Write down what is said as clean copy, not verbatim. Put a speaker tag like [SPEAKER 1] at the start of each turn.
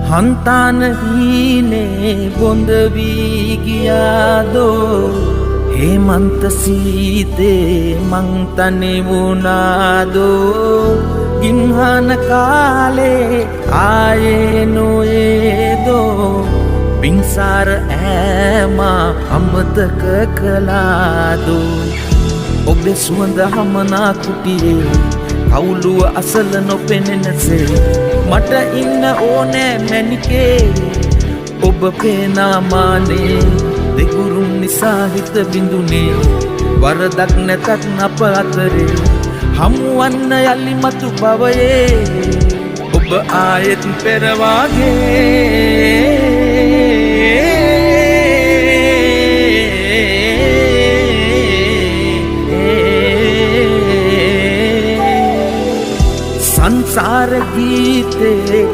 [SPEAKER 1] හන්තාන හීනේ බොඳ වී ගියාදෝ, හේමන්ත සීතේ මං තනි වුණාදෝ, ගින්හන කාලේ ආයේ නොයේදෝ, පින්සාර ඈමා අමතක කළාදෝ. ඔබේ සුවඳ හමනා කුටියේ කවුළුව අසල නොපෙනෙනසේ මට ඉන්න ඕනෑ මැණිකේ. ඔබ පේනා මානේ දෙගුරුන් නිසා හිත බිඳුනේ, වරදක් නැතත් අප අතරේ හමුවන්න යලි මතු භවයේ ඔබ ආයෙත් පෙර වාගේ. සංසාර ගීතේ.